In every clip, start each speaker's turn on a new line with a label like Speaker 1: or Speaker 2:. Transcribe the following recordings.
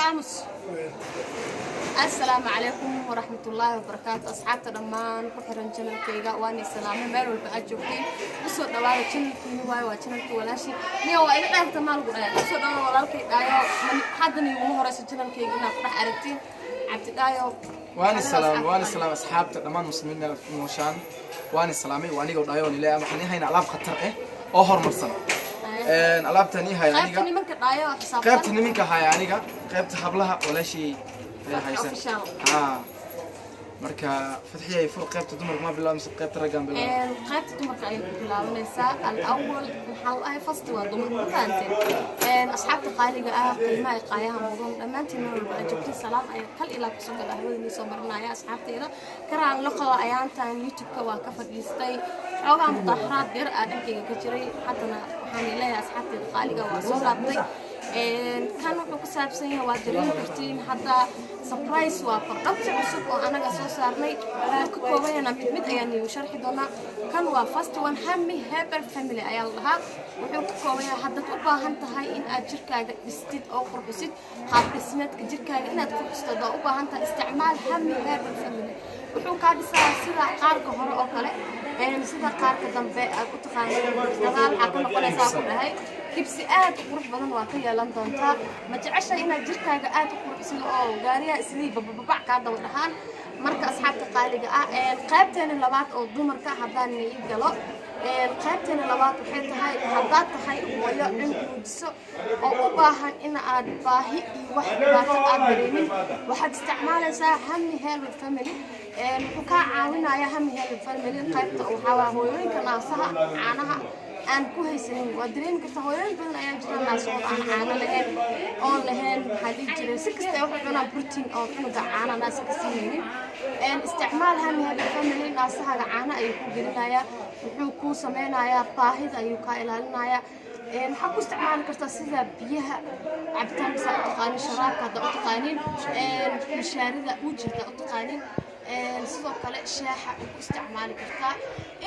Speaker 1: Aamus. Assalaamu calaykum waraxmatullaahi wabarakaatu. Asxaabta dhammaan ku xiran channelkayga, waan islaamay. Meel walba aad joogtiin, usoo dhawaada channelkiini waayo, waa channelkii walaashii niyo waa iga dhaarta maalgu dhaya. Usoo dhawaada walaalkay Dhaayo. Haddana iguma horeyso channelkayga inaad ku dhex aragtiin Cabdi Dhaayo.
Speaker 2: Waan salaam, waan salaam asxaabta dhammaan muslimiin meel ku nooshaan. Waan salaamay, waa anigoo Dhaayo ilaa waxaan ii haynaa alaab khatar ah oo horumarsan. Alaabtan ii haya
Speaker 1: qaybta
Speaker 2: aniga
Speaker 1: nimanka Dhaayo xisaabtan.
Speaker 2: Qaybta niminka haya aniga, qaybta hablaha walaashii ay haysan.
Speaker 1: Official.
Speaker 2: Ha, marka Fadxiyay, fur qaybta dumarka ma bilaabo mise qaybta raggaan bilaabo?
Speaker 1: Qaybta dumarka ayay ku bilaabanaysaa. Alawal maxaa la ahay? First waa dumarka, ma fahanteen? Asxaabta qaaliga ah, qiimaha ay qaayaha mudan, dhammaantiin meel walba aad joogtiin, salaam ayaa kal ilaa kusoo gala hawada nii soo marinaya. Asxaabteyda karaan loqoda, ayaantan YouTube-ka waa ka fadhiistay, xoogaa mudaharaad yar aa dhankayga ka jiray. Haddana waxaan leeyahay, asxaabteyda qaaliga, waa soo laabtay. Kan wuxuu ku saabsan yahay, waa dareemi kartiin hadda, surprise waa product cusub oo anaga soo saarnay. Wuxuu ka kooban yahay, mid mid ayaan iigu sharxi doonaa. Kan waa first one, Hami Herbal Family ayaa la dhahaa. Wuxuu ka kooban yahay, haddaad u baahan tahay in aad jirkaaga dhistid oo qurxisid, qaab dhismeedka jirkaaga inaad qurxisto haddaad u baahan tahay, isticmaal Hami Herbal Family. Wuxuu kaa dhisaa sida qaarka hore oo kale, sida qaarka dambe aad u taqaanid, gadaal waxaa ka noqonaysaa ku dhahay kibsi aad u qurux badan waa ka yeelan doontaa. Ma jeceshahay inaad jirkaaga aad u qurxsido oo gaariyaha islii babababac kaa daba dhahaan? Marka asxaabta qaaliga ah, qaybteena labaad oo dumarka haddaan ii galo, qaybteena labaad waxay tahay, haddaad tahay hooyo cunug nuujiso oo u baahan in aad baahi iyo wax dhibaato aad dareemin, waxaad isticmaalaysaa Hami Herbal Family. Wuxuu kaa caawinayaa Hami Herbal Family qaybta waxaa waa hooyooyinka naasaha caanaha aan ku haysanin. Waa dareemi kartaa, hooyooyin badan ayaa jira naasahooda aan caano lahayn oon lahayn, maxaa dhihi jiray, si kasta ay wax u cunaan protein oo cunuga caana naasa ka siinaynin. Isticmaal Hami Herbal Family, naasahaaga caano ayuu ku gelinayaa, wuxuu kuu sameynayaa, baahida ayuu kaa ilaalinayaa. Waxaa ku isticmaali kartaa sida biyaha cabitaanka saa u taqaanin, sharaabka haddaa u taqaanin, mishaarida uji haddaa u taqaanin, sidoo kale shaaxa ku isticmaali kartaa.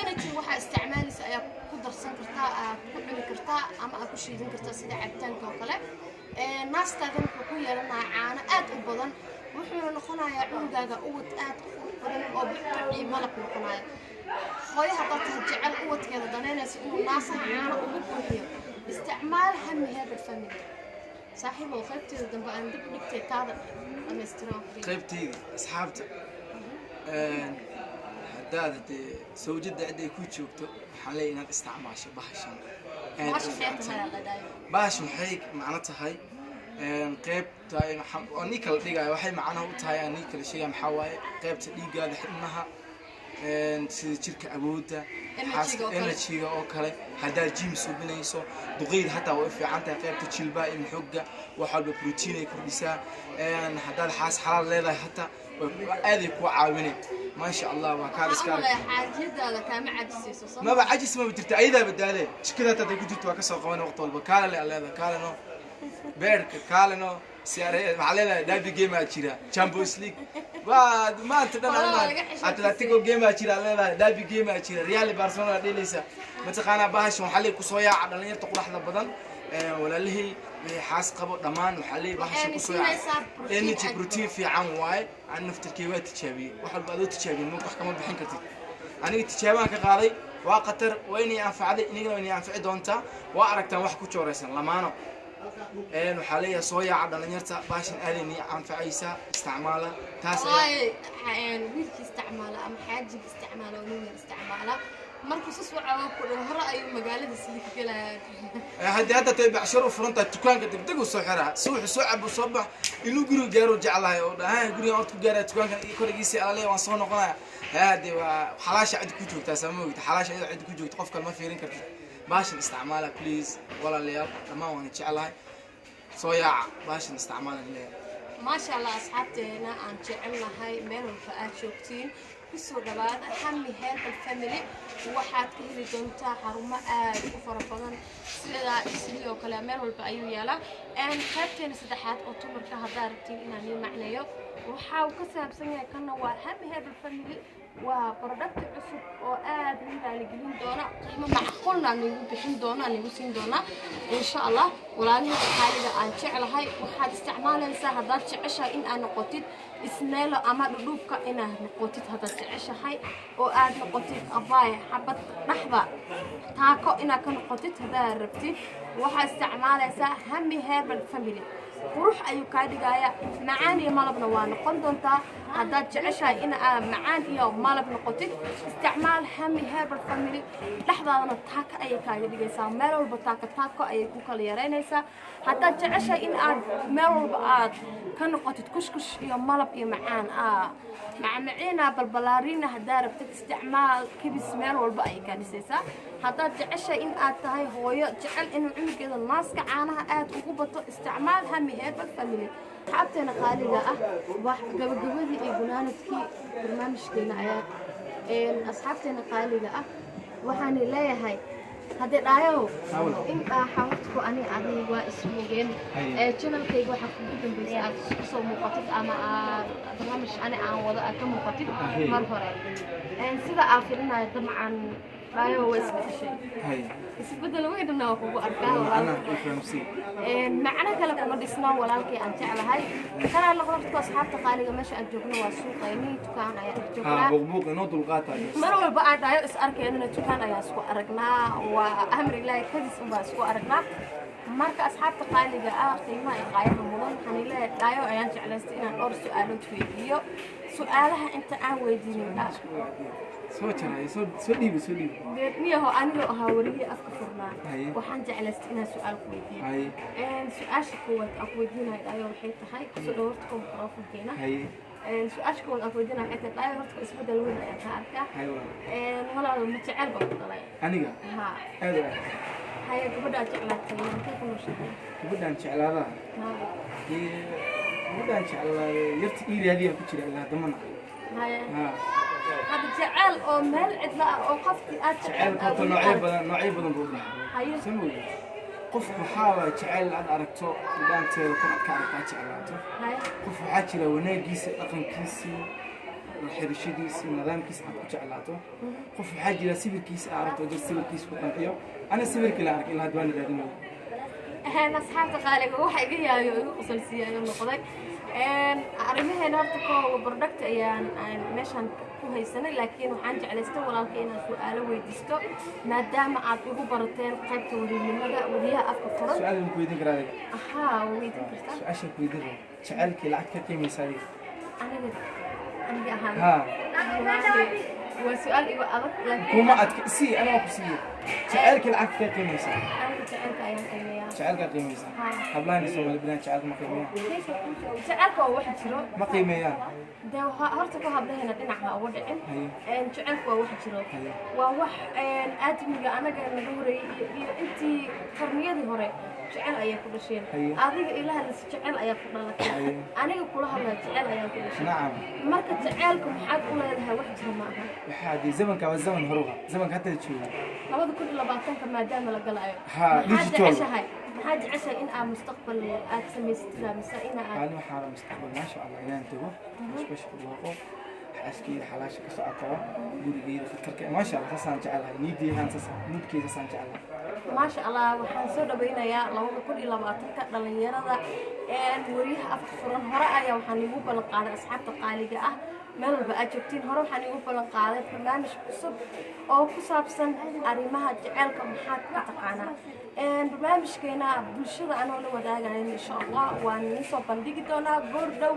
Speaker 1: Anything waxaa isticmaalaysa ayaa ku darsan kartaa, aad ku cuni kartaa ama aad ku shiidan kartaa sida cabitaanka oo kale. Naastaadan wuxuu ku yeelanayaa caano aad u badan, wuxuuna noqonayaa cunugaaga uwad aad u qurux badan oo bucbuc iyo malab noqonaya. Hooyo haddaad tahay jecel uwadkeeda, danaynaysa inuu naasaha caano ugu buuxiyo, isticmaal Hami Herbal Family. Saaxiibow, qaybteeda dambe aan dib u dhigtay, taada dhammaystiran.
Speaker 2: Qaybtayda, asxaabta, haddaad dee sawjadda cid ay ku joogto, waxaan leeyahay inaad isticmaasho bahashan aad
Speaker 1: Bahasha
Speaker 2: u
Speaker 1: xeebta
Speaker 2: fiican tahay.
Speaker 1: Mayaa la dhayo?
Speaker 2: Bahashan waxay macno tahay, qaybta oo nii kala dhigaya, waxay macnaha u tahay aan nii kala sheegaya maxaa waaye: qaybta dhiiggaada, xibnaha, sida jirka awoodda
Speaker 1: Energy-ga oo kale.
Speaker 2: Energy-ga oo kale, haddaad gym subinayso, duqeyda hataa way u fiican tahay. Qaybta jilbaha iyo xoogga, wax walba protein ay kordhisaa. Haddaad xaas xalaal leedahay hataa aaday kuu caawinay. Maasha Allah, waa kaal
Speaker 1: Waxaa
Speaker 2: iska
Speaker 1: u
Speaker 2: arag.
Speaker 1: maleeya xaajiyadaada kaama cajisayso, soo?
Speaker 2: Maba cajis maba jirta, ayadaa badaalee jikada hataa haday ku jirto waa kasoo qaban waqti walba. Kaale le leedahay, kaale no beerka, kaale no siyaare. Waxaa leedahay derby game aa jira, Champions League waa maanta dhan.
Speaker 1: Walaa, laga xishoodsiisay.
Speaker 2: Atletico game aa jira leedahay, derby game aa jira, Real Barcelona dheelaysa. Mataqaanaa, bahashan waxaa leey kusoo yaaca dhalinyarta quruxda badan. Walaalihii wixii xaas qabo dhammaan waxaa leey bahashan
Speaker 1: Waxayna
Speaker 2: kusoo yaaca.
Speaker 1: siinaysaa protein
Speaker 2: Energy
Speaker 1: aad
Speaker 2: protein fiican waaye. Aan naftirkey waa tijaabiyey. Wax walba adoo tijaabiyey ma wax kama bixin kartid. Aniga tijaabaan ka qaaday, waa khatar, waa inay anfacday, inagana waa inay anfici doontaa. Waa aragtaan wax ku jooraysan lamaano. Waxaa leeyahay soo yaaca dhalinyarta, baashan aaday nii anfacaysaa, isticmaala taas ayaa.
Speaker 1: Wallaahi, wiilkii isticmaala ama xaajiga isticmaala oo nin yar isticmaala, markuu sus wacaa ku dhaw hore ayuu magaalada sii ka gelaya.
Speaker 2: Haddii hadda tay bacsharo u furan tahay, dukaanka degdeg u soo xiraa, si wuxuu soo cabo soo bax, inuu guriga gaaro jeclahay oo dhaha guriga horta ku gaaraya, dukaankan korigiisa alaleya waan soo noqonaya. Hade waa xalaasha cid ku joogtaa, sama ogta? Xalaasha iyadoo cid ku joogta qof kale ma fiirin kartid. Baashan isticmaala please, walaalayaal dhammaan waan jeclahay, soo yaaca, baashan isticmaala leeyahay.
Speaker 1: Maasha Allah, asxaabteena aan jecelnahay, meel walba aad joogtiin, kusoo dhawaada Hami Herbal Family. Waxaad ka heli doontaa xarumo aad u fara badan, sida Islii oo kale, meel walba ayuu yaalaa. Qaybteena saddexaad oo dumarka haddaa rabtiin inaan ii macneeyo, waxa uu ka saabsan yahay, kana waa Hami Herbal Family. Waa product cusub oo aad u raaligelin doona, qiimo macquulna aan igu bixin doona, aan igu siin doona insha Allah. Walaalihii qaaliga aan jeclahay, waxaad isticmaalaysaa haddaad jeceshahay in aad noqotid isneelo ama dhudhuubka inaad noqotid, haddaad jeceshahay oo aad noqotid abaay xabad dhaxda taako inaad ka noqotid haddaad rabtid, waxaad isticmaalaysaa Hami Herbal Family. Qurux ayuu kaa dhigayaa, macaan iyo malabna waa noqon doontaa. Haddaad jeceshahay in aad macaan iyo malab noqotid, isticmaal Hami Herbal Family. Dhexdaadana taaka ayay kaaga dhigaysaa, meel walba taaka taako ayay ku kala yaraynaysaa. Haddaad jeceshahay in aad meel walba aad ka noqotid kushkush iyo malab iyo macaan, macmaciina balbalaarina haddaad rabtid, isticmaal kibis, meel walba ayay kaa dhisaysaa. Haddaad jeceshahay in aad tahay hooyo jecel inuu cunugeeda naaska caanaha aad ugu bato, isticmaal Hami Herbal Family. Asxaabteena qaaliga ah, wax gabagabadii iyo gunaanadkii barnaamijkeena ayaa. Asxaabteena qaaliga ah, waxaan leeyahay haddee dhaayow in dhaaxa waqtiku ani adiga waa ismogeen. Channelkayga waxaa kugu dambeysay aad kusoo muuqatid ama aad barnaamij ani aan wado aad ka muuqatid mar hore. Sida aan filinayo, dabcan dhaayow waa isbedeshay, isbedel weynna waa kugu arkaa. Macno kale kuma dhisno, walaalkay aan jeclahay kanaa noqdo. Waqtiku asxaabta qaaliga, meesha aan joogno waa suuqayni, dukaan ayaa dhex joognaa. Mar walba aan dhaayo is arkaynana dukaan ayaa isku aragnaa, waa amri ilaahi kadis unbaa isku aragnaa. Marka asxaabta qaaliga ah, qiimaha iyo qaayaha mudan, waxaan leeyahay dhaayo ayaan jeclaystay inaan dhowr su-aalood weydiiyo. Su-aalaha inta aan weydiinin
Speaker 2: Soo jaray, soo dhiibi, soo dhiibi.
Speaker 1: Niyaho, anigoo ahaa wariyii afka furnaa, waxaan jeclaystay inaan su-aal ku weydiiyo. Su-aasha koowaad aan ku weydiinayo dhaayo waxay tahay, kusoo dhawarta ko mikrofonkeena. Su-aasha koowaad aan ku weydiinayo waxay tahay, dhaayo, horta isbedel weyn ayaan ka arkaa. Walaal, ma jecel baa ku dhalay?
Speaker 2: Aniga?
Speaker 1: Ha.
Speaker 2: Aad u aad.
Speaker 1: Haye, gabadha aad jeclaatay intee ku nooshahay?
Speaker 2: Gabadhaan jeclaadaa? Gabadhaan jeclaaday yarta iiraadiyaa ku jira ilaa damana.
Speaker 1: Haye, hadda jecel oo meel cidla ah oo qofkii aad
Speaker 2: Jecelka horta noocyo badan buu dhahaa, soo moogi. Qof waxaa waay jecel aad aragto dhaanteeda kor aad ka aragto aad jeclaato. Qof waxaa jira wanaagiisa, dhaqankiisii, xirashadiisii, nidaamkiisa aad ku jeclaato. Qof waxaa jira sawirkiisa aad aragto, jir sawirkiisa ku qanciyo. Ana sawirkii la arkay ilaa hadda waan raadinaya.
Speaker 1: Asxaabta qaaliga, waxa iga yaayo igu qosolsiiya ayuu noqday arrimaheena. Horta koowa product ayaan meeshaan ku haysanay, laakiin waxaan jeclaystay walaalka inaan su-aalo weydiisto, maadaama aad igu barateen qaybta weriynimada, weriyaha afka furan.
Speaker 2: Su-aal ku weydiin karaa adiga?
Speaker 1: Ahaa, waa weydiin kartaa.
Speaker 2: Su-aasha ku weydiin rabo, jacaylkii lacag ka qiimaysa adiga?
Speaker 1: Aniga ahaan? Waa su-aal igu adag, laakiin
Speaker 2: Kuma adka si anaa ku siiyo. Jacaylkii lacag ka qiimaysa?
Speaker 1: Aniga jacaylka ayaan qiimeeyaa.
Speaker 2: Jacaylka qiimaysa? Hablahan Soomaali bilan jacaylka ma qiimeeyaan.
Speaker 1: Jacaylka waa wax jiro.
Speaker 2: Ma qiimeeyaan.
Speaker 1: Dee horta ku hablaheena dhinaca uga dhicin. Jacaylku waa wax jiro, waa wax aadmiga anaga naga horeeyey iyo intii qarniyadii hore jecel ayaa ku dhasheen. Adiga ilaah las jecel ayaa ku dhalatay, aniga kula hadlaa jecel ayaa ku dhashay. Marka jacaylka maxaad u leedahay wax jira ma aha?
Speaker 2: Waxaa dee zamanka waa zaman horuga, zamanka hadda la joogo.
Speaker 1: 2020-ka maadaama la galayo,
Speaker 2: Ha,
Speaker 1: maxaad
Speaker 2: digital.
Speaker 1: jeceshahay, maxaad jeceshahay in aad mustaqbal aad samaysatid mise in aad
Speaker 2: Maalin waxaa rabaa mustaqbal, maasha Allah, inaan tago bashbash barwaaqo, xaaskeyda xalaasha ka socotaba, gurigeyda khatarka, maasha Allah, saasaan jecelahay. Niideyhaan saas, moodkeyda saasaan jecelahay.
Speaker 1: Maasha Allah, waxaan soo dhawaynayaa 2020-ka dhalinyarada wariyaha afka furan. Hore ayaa waxaan igu ballan qaaday, asxaabta qaaliga ah meel walba aad joogtiin, hore waxaan igu ballan qaaday barnaamij cusub oo ku saabsan arrimaha jaceylka maxaad ka taqaanaa. Barnaamijkeena bulshada anoo la wadaagayn insha Allah waan idin soo bandhigi doonaa goor dhow,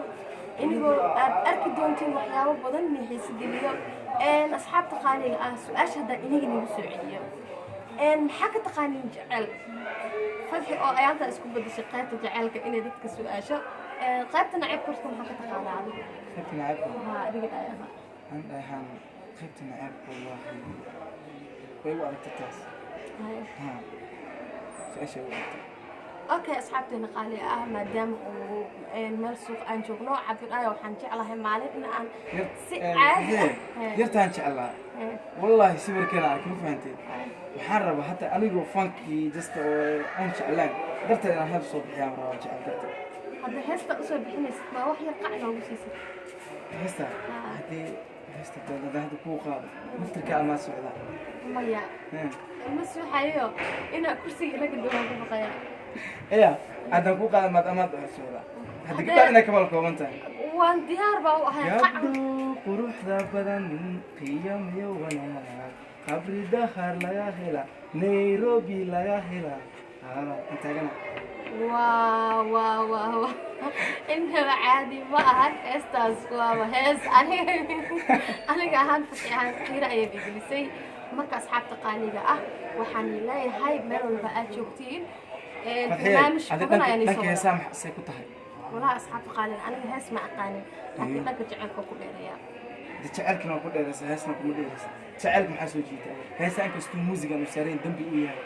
Speaker 1: inigoo aad arki doontiin waxyaabo badan ni xiisi geliyo. Asxaabta qaaliga ah, su-aasha haddaan iniga nagu soo celiyo, maxaa ka taqaanin jecel? Fadxi oo ayaanta isku bedeshay qaybta jaceylka inay dadka su-aasho, qaybta nacayb korta maxaa ka taqaanaa adiga?
Speaker 2: Qaybta nacaybka?
Speaker 1: Haa, adiga dhayaha.
Speaker 2: Aan dhahaan qaybta nacaybka, wallahi way u aragtay taas. Ha, su-aasha way u aragtay.
Speaker 1: Okay, asxaabteena qaali ah, maadaama uu meel suuq aan joogno, Cabdidhaayo, waxaan jeclahay maalin in aan si caadi ah
Speaker 2: Yartaan jeclaa, wallahi sawirkeena ark, ma fahantay? Waxaan rabaa hata anigoo fankii just oo aan jeclaan darteed inaan heeb soo bixiyaan rabaa, jecel darteed.
Speaker 1: Hadda heesta usoo bixinaysid, baa wax yar qac noogu siisid.
Speaker 2: Heesta haddii Heesta dowladda hadda kuu qaado naftirka amaa socdaa?
Speaker 1: Maya. Ma suuxayo, inaa kursiga la gadowaan ku baqaya.
Speaker 2: Ya, haddaan kuu qaado maad amaad socdaa hadda gabdhaha inay kamal kooban tahay.
Speaker 1: Waan diyaar baa u ahay qac.
Speaker 2: Gabdho quruxda badan, qiyam iyo wanaag, Qabri Dahar laga hela, Nairobi laga hela. Intaagana.
Speaker 1: Waa waa waa waa innaba caadi ma ahan heestaas. Waaba hees aniga ahaan, Fatxi ahaan, qiiro ayaad igelisay. Marka asxaabta qaaliga ah, waxaan leeyahay meel walba aad joogtiin, barnaamij badan ayaan
Speaker 2: dhanka
Speaker 1: isoo wadaa.
Speaker 2: Heesaa maxay ku tahay?
Speaker 1: Walahi asxaabta qaaliga, aniga hees ma aqaanin, laakiin dhanka jaceylka ku dheereeya.
Speaker 2: De jaceylkana waa ku dheeraysa, heesna kuma dheeraysa. Jaceylka maxaa soo jiita heesa? Inkastuu muusigan uu saarayn dambi uu yahay,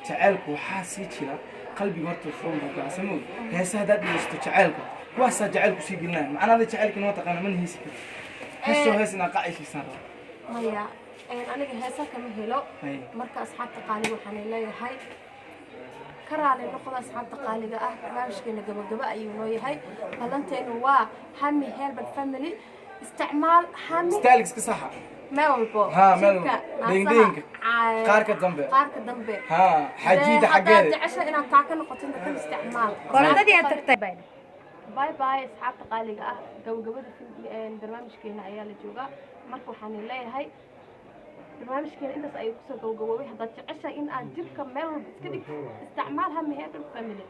Speaker 2: jaceylku waxaa sii jira qalbiga horta furan buu galaa samog. Heesa haddaad dhegeysato jaceylka, kuwaasaa jaceylku sii gelinaya. Macnaa ada jaceylkina waa taqaana, mana heesi karti. Heesoo hees inaa qacaysiisaan raba.
Speaker 1: Maya, aniga heesa kama helo.
Speaker 2: Hay.
Speaker 1: Marka asxaabta qaaliga, waxaan leeyahay ka raali noqda. Asxaabta qaaliga ah, barnaamijkeena gabagaba ayuu noo yahay. Ballanteenu waa Hami Herbal Family. Isticmaal Hami.
Speaker 2: Stylka iska saxa.
Speaker 1: Meel walbo.
Speaker 2: Ha, meel
Speaker 1: jirka,
Speaker 2: walbo.
Speaker 1: naasaha,
Speaker 2: Dheenka. Qaarka dambe.
Speaker 1: Qaarka dambe.
Speaker 2: Ha, xajiida.
Speaker 1: Dee, haddaad
Speaker 2: xaggeeda
Speaker 1: jecesha inaad taa ka noqotid, kan isticmaal.
Speaker 3: Korontadii aad tagtay.
Speaker 1: Bye bye asxaabta qaaliga ah. Gabagabada barnaamijkeena ayaa la joogaa. Marka waxaan leeyahay barnaamijkeena intaas ayuu kusoo gabagaboobay. Haddaad jeceshahay in aad jirka meel walba iska dhigto, isticmaal Hami Herbal Family.